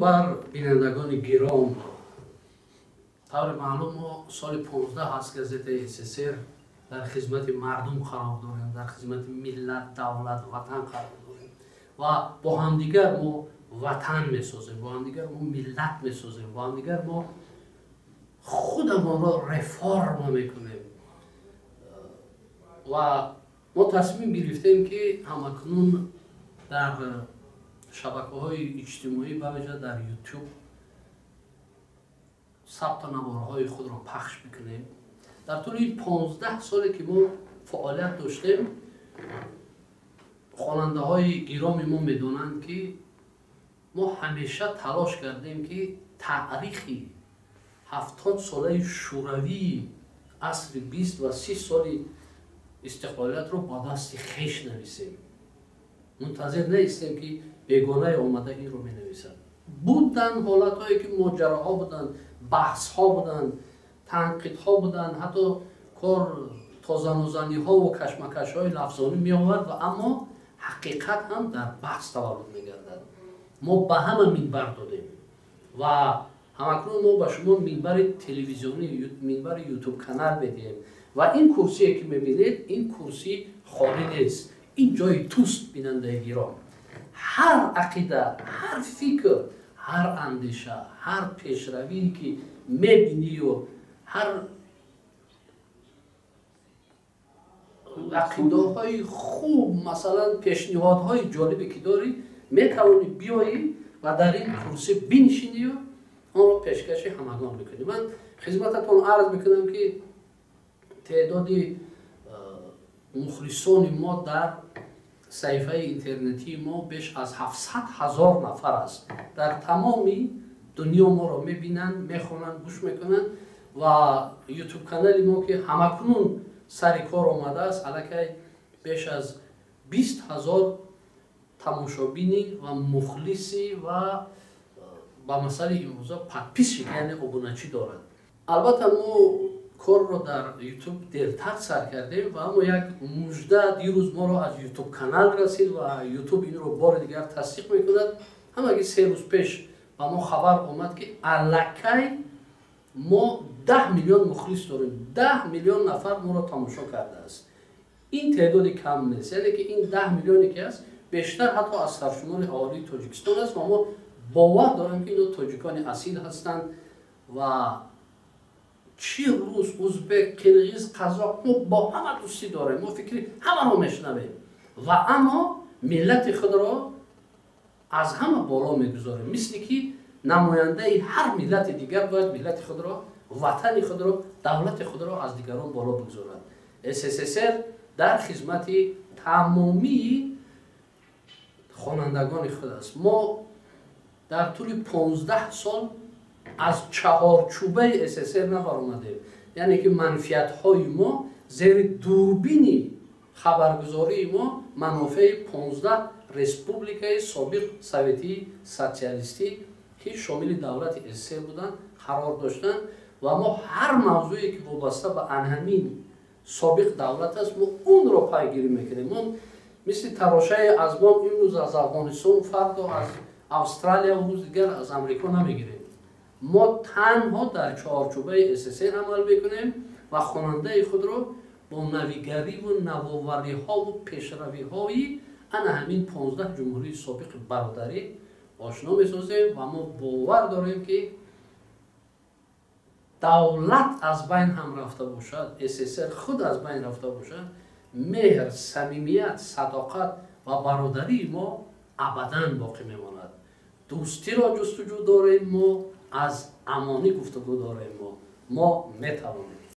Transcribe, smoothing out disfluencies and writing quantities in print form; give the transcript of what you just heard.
Бар бинандагони гиром. Тавре маълум, мо соли 15 аст газетаи СССР дар хизмати мардум қарор дорем, дар хизмати миллат, давлат, ватан қарор дорем ва бо ҳамдигар мо ватан месозем, бо ҳамдигар мо миллат месозем, бо ҳамдигар мо худамонро реформа мекунем. Ва мо тасмим гирифтем, ки ҳамакнун дар шабакаҳои иҷтимоӣ, бавижа дар Ютуб, сабту наворҳои худро пахш бикунем. Дар тӯли 15 соле, ки мо фаъолият доштем, хонандаҳои гироми мо медонанд, ки мо ҳамеша талош кардем, ки таърихи 70 солаи шӯравии асри 20 ва 30 соли истиқлолиятро ба дасти хеш нависем. Мунтазир неистем, ки бегонае омада инро менависад. Буданд ҳолатҳое, ки моҷароҳо буданд, баҳсҳо буданд, танқидҳо буданд, ҳатто кор то занозаниҳову кашмакашҳои лафзонӣ меовард ва аммо ҳақиқат ҳам дар баҳс таваллуд мегардад. Мо ба ҳама минбар додем ва ҳамакнун мо ба шумо минбари телевизионӣ, минбари Ютуб канал медиҳем. Ва ин курсие, ки мебинед, ин курсӣ холӣ нест, ин ҷои туст. Бинандаи гиром, ҳар ақида, ҳар фикр, ҳар андеша, ҳар пешравие, ки мебинию ҳар ақидаҳои хуб, масалан, пешниҳодҳои ҷолибе, ки дорӣ, метавонӣ биёӣ ва дар ин курсӣ биншинию онро пешкаши ҳамагон мекунӣ. Ман хизмататон арз мекунам, ки теъдоди мухлисони мо дар саҳифаи интернетии мо беш аз 700 ҳазор нафар аст. Дар тамоми дунё моро мебинанд, мехонанд, гӯш мекунанд. Ва Ютуб канали мо, ки ҳамакнун сари кор омадааст, аллакай беш аз 20 ҳазор тамошобини ва мухлиси ва ба масъалаи имрӯза подписчик, яъне обуначӣ дорад. Албатта, мо корро дар Ютуб дертар сар кардем ва аммо як мужда дирӯз моро аз Ютуб канал расид ва Ютуб инро бори дигар тасдиқ мекунад. Ҳамаги 3 рӯз пеш ба мо хабар омад, ки аллакай мо 10 миллион мухлис дорем, 10 миллион нафар моро тамошо кардааст. Ин теъдоди кам нест, яъне ки ин 10 миллионе ки аст, бештар ҳатто аз саршумори аҳолии Тоҷикистон аст. Ва мо бовар дорем, ки ино тоҷикони асил ҳастанд. Ва чи рус, узбек, қирғиз, қазоқ, мо бо ҳама дӯстӣ дорем, мо фикри ҳамаро мешунавем ва аммо миллати худро аз ҳама боло мегузорем. Мисли ки намояндаи ҳар миллати дигар бояд миллати худро, ватани худро, давлати худро аз дигарон боло бигузорад. СССР дар хизмати тамомии хонандагони худ аст. Мо дар тӯли 15 сол аз чаҳорчӯбаи СССР набаромадем, яъне ки манфиатҳои мо зери дурбини хабаргузории мо манофеи 15 республикаи собиқ советии социалистӣ, ки шомили давлати СССР буданд, қарор доштанд. Ва мо ҳар мавзӯе, ки вобаста ба анҳамин собиқ давлат аст, мо онро пайгирӣ мекунем. Мо мисли тарошаи азбом имрӯз аз Афғонистон, фардо аз Австралия, рӯз дигар аз Амрико намегирем. Мо танҳо дар чаҳорчӯбаи СССР амал мекунем ва хонандаи худро бо навигариву навовариҳову пешравиҳои ана ҳамин 15 ҷумҳурии собиқи бародарӣ ошно месозем. Ва мо бовар дорем, ки давлат аз байн ҳам рафта бошад, СССР худ аз байн рафта бошад, меҳр, самимият, садоқат ва бародарии мо абадан боқӣ мемонад. Дӯстиро ҷустуҷӯ дорем мо, аз амонӣ гуфтугӯ дорем. Мо метавонем.